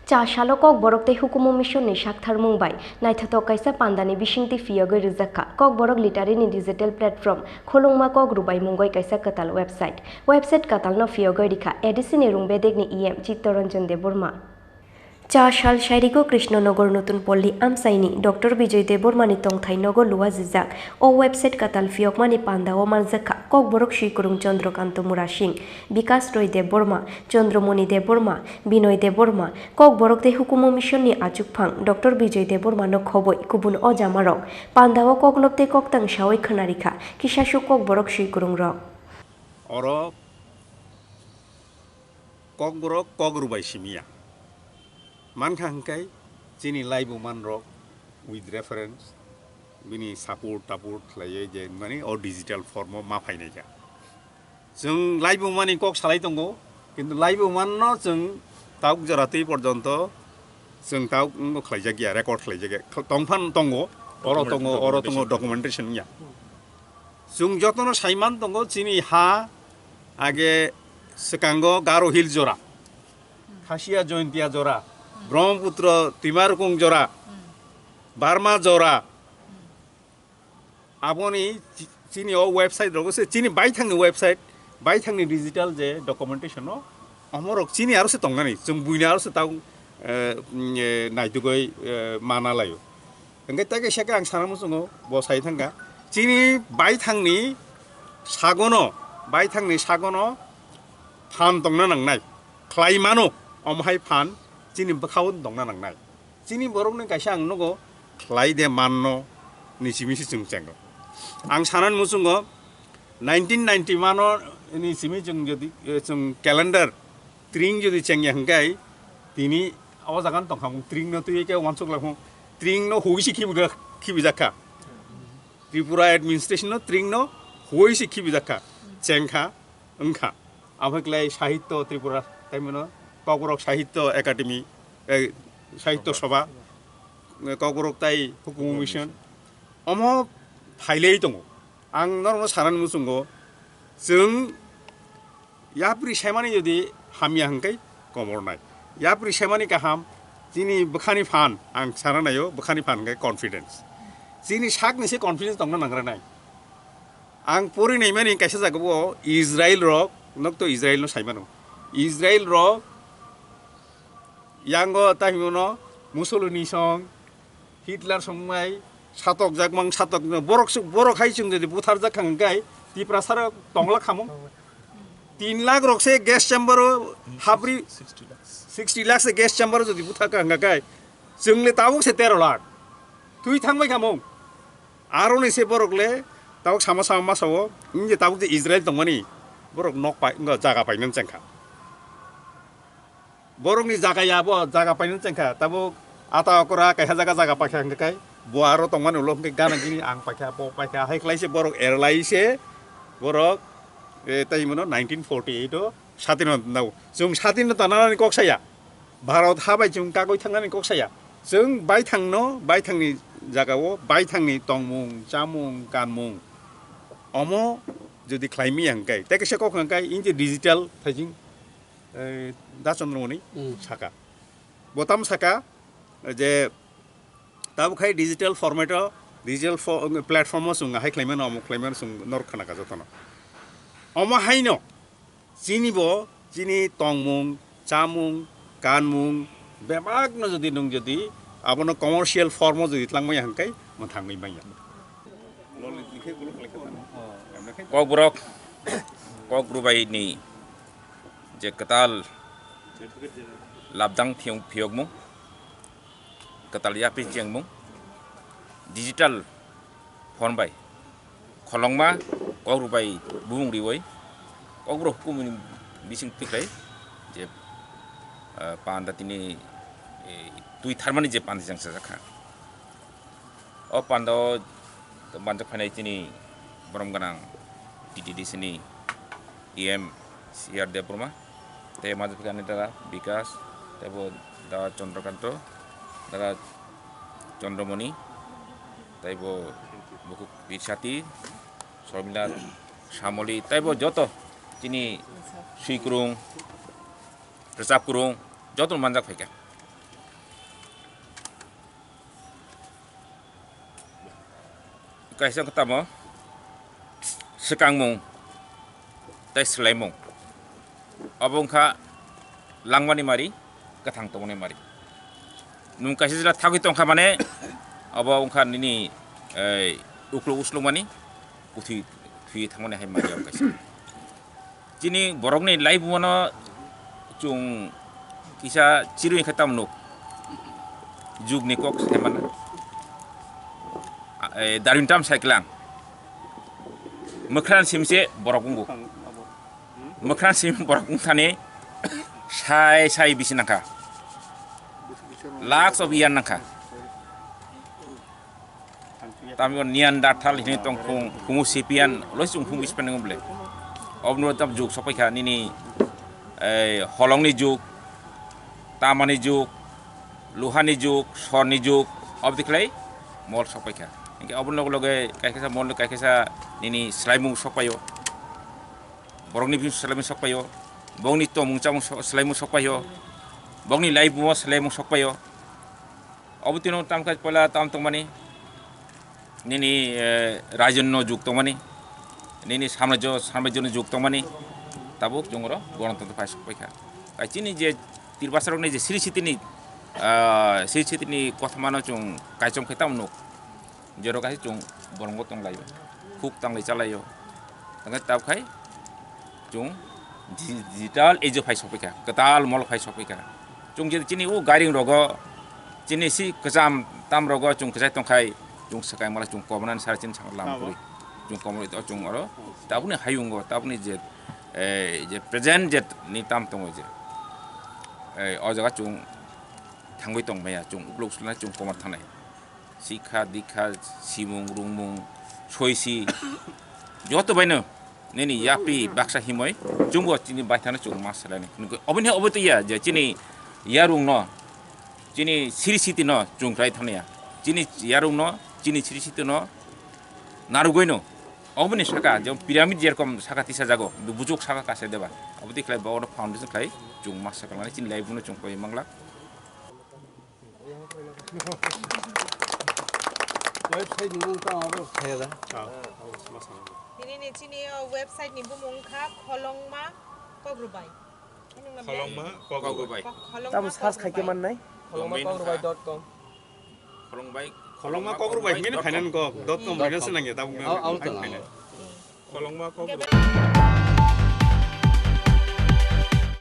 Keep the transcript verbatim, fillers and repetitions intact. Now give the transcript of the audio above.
Cha salo Kokborok tei Hukumu Mission ni saktharmung bai naithothok kaisa pandani bisingtwi phiyogwi rwjakha Kokborok Literary ni digital platform Khulungma Kok Rubai mungwi kaisa kwtal website. Website kwtalno phiyogwi rikha A D C ni Rungbedek ni E M Chittaranjan Debbarma. Cha sal sairigo Krishnanagar Notun Polli amchaini Doctor Bijoy Debbarma ni tongthai nogo luajijak. O website kwtal phiyokmani pandao manjakha Kokborok Swikwrwng Chandrakanta Murasing, Bikas Roy Debbarma, Chandramoni Debbarma, Binoy Debbarma, Kokborok tei Hukumu Mission ni achukphang Doctor Bijoy Debbarma no khoboi kubun o jamarok pandao koklop tei koktang sawi khwnarikha kisasuk Kokborok Swikwrwng rok. Oro Kokborok Kok Rubai simiya. Mankha hwnkhe chini laibuman rok with reference bini support taport khlaiwi je mani o digital form o ma phainai kha. Chwng laibumani kok salai tongo, kintu laibumanno chwng tauk jora twi porjonto chwng tauk wngbo khlaijak ya, record khlaijak ya. Tongphan tongo, oro tongo, oro tongo, documentation wngya. Chwng jotono saiman tongo, chini ha age swkango Garo Hill jora, Khasiya Jaintia jora, Brahmaputra Twimarukung jora, Burma jora, aboni chi-, chini o website rogo se chini baithangni website, baithangni digital je documentation no omorok chini aro se tongnani, chwng buini aro se tau, eh, mm, eh, naitugoi, eh, mana laio. Hwnkhe tei kaisa khe ang sana muchungo bo sai thangkha, chini baithangni sagono, baithangni sagono phan tongna nangnai, khlai mano, omo hai phan chini bwkhao tongna nangnai. Chini borokni kaisa ang nugo khlai de manno ni simi se chwng chengo. Ang sanani muchungo nineteen ninety-one o ni simi chwng jodi, eh, chwng calendar tring jodi chengya hwnkhe tini o jaga no tongkha mung tring no twi khe uansuk lai phung tring no hui se khibi khibi jakha. Tripura administration no tring no hui se khibi jakha chengkha wngkha. Abhaklai Sahitya Tripura, taimano Kokborok Sahitya Academy, eh, Sahitya Sabha, eh, Kokborok tai Hukumu Mission. Omo phailei tongo. Ang norokno sanani muchungo, chwng yapri semani jodi hamya hwnkhe komornai. Yapri semani kaham, chini bwkhani phan, ang sana naio, bwkhani phan hwnkhe confidence. Chini sakni se confidence tongna nangranai. Ang pori naimani kaisa jaga bo Israel rok, nok to Israel no saimano. Israel rok yango ta himono Mussolini song, Hitler song mai satok jak mang satok no borok su-, borok hai chwng jodi buthar jak khang kai Tiprasa rok tongla khamung. Tin lakh rok se gas chamber o hapri sixty lakh se gas chamber o jodi buthar khang kai chwng le tabuk se tero lakh. Twi thang bai khamung. Aro ni se borok le tabuk sama sama masa o, wng je tabuk je Israel tongmani, borok nok pai, wng jaga painani chengkha. Borok ni jaga ya bo jaga painani chengkha, tabuk ata okra kaisa jaga jaga paikha hwnkhe kai, bo aro tongmani ulo hwnkhe gana gini ang paikha, bo paikha, hai khlai se borok erlai se, borok, eh, tai himano nineteen forty eight o Sadinota nao. Chwng sadinota nanani kok saya. Bharat ha bai chwng kagwi thangnani kok saya. Chwng baithangno, baithangni jagao, baithangni tongmung, chamung, kanmung. Omo jodi khlaimi hwnkhe, tei kaisa kok hwnkhe, in the digital thaijing, eh, Da Chandramani Hmm. saka. Bo tamo saka, je, tabuk khai digital format o, digital fo-, platform o chwng hai khlaimano, omo khlaimano chwng norok khna ka jotono. Omo haino chini bo, chini tongmung, chamung, kanmung, bebakno jodi nwng jodi abono commercial form o jodi tlangmaya hwnkhe mwthangwi manya. Kokborok, Kok Rubai ni je kwtal labdang phiyong-, phiyokmung, kwtal yapri chengmung, digital phone bai kholongma Kok Rubai bumung riwi Kokborok hukumni bising twiklai je, ah, panda tini, eh, twi tharmani je panda jang sajak kha. O panda o manjak phainai chini borom gwnang T T D C ni E M C R Debbarma, tei manjak phainai dara Bikas, tei bo da Chandrakanta, dara Chandramani, tei bo bukhuk Bisati, Sormila, Samoli, tei bo joto chini swikwrwng, rwchapkwrwng, joto manjak phaikha. Kaisa wngkha tamo swkangmung tei swlaimung. Obo wngkha langmani mari, kwthang tongmani mari. Nwng kaisa jila thagwi tongkha mane, obo wngkha nini, ei, uklok uslokmani, kuthwi thwi thangmani hai mari obo kaisa. Chini borokni laibumano chwng kisa chirwi khe tamo nuk. Jugni kok sai mano. A, e, Darwin tam sai klang. Mwkhran simse borok wngkha. Mwkhran sim borok wngthani sai sai bisi nangkha. Lakhs of year nangkha. Tamo Neanderthal hini tongkhung, Homo sapien, loi chwng Homo sapien wng bole. Obno tam jug sokpaikha nini, ei, holongni jug, tamani jug, luhani jug, sorni jug, obdi khlai mol sokpaikha. Hinkhe oboni loge loge kaikhasa mol kaikhasa nini swlaimung sokpaio. Borokni bini swlaimung sokpaio. Bongni tomung chamung so-, swlaimung sokpaio. Bongni laibumo swlaimung sokpaio. Obo tino tamkha poila tam tongmani. Nini, eh, raijo no jug tongmani. Nini samrajyo, samrajyo no jug tongmani. Tabuk chwng oro Ganatantro phai sokpaikha. Kai chini je tirbasarokni je siri sitini, ah, siri sitini kothomano chwng kaichom khe tamo nuk. Jero kaisa chwng borokbo tonglaio. Khuk tanglai chalaio. Tangkhe tabkhai chwng di-, digital age o phai sokphaikha, kwtal molo phai sokphaikha. Chwng je chini o gairing rogo, chini si kwcham tam rogo chwng kwchai tongkhai, chwng swkai mala chwng kobonan sara chini saka lam kwrwi. Chwng kobo to chwng oro tabukni hayungo, tabukni je, eh, je present je ni tam tongo je. Eh, o jaga chwng thangwi tongmaya, chwng uklok sulna chwng komor thangnai. Sikha, dikha, simung, rungmung, soisi, joto baino nini yapri baksa himoi chwngbo chini baithangno chwng ma swlaini. Oboni hai obo twiya je chini yarungno, chini siri sitino chwng khlai thangya. Chini yarungno, chini siri sitino narwgwino. Oboni saka je pyramid jerkom saka tisa jago, bujuk saka kase deba. Obo twi khlai bono foundation khlai chwng ma swkangmani chini life no chwng koi mangla. Website ni mung tang abo. Kaya da. Ah, oh, sama sama. Nini ni chini o website ni bumung kha Kholongma Kogrubai. Kholongma Kogrubai. Kholongma Tamo search khai ke Kogrubai. Mannai? Kholongma Kogrubai dot com. Kholongbai. Kholongma Kogrubai hingke ni finance kok dot com finance nangya tabuk. Au, au, tang. Kholongma Kogrubai.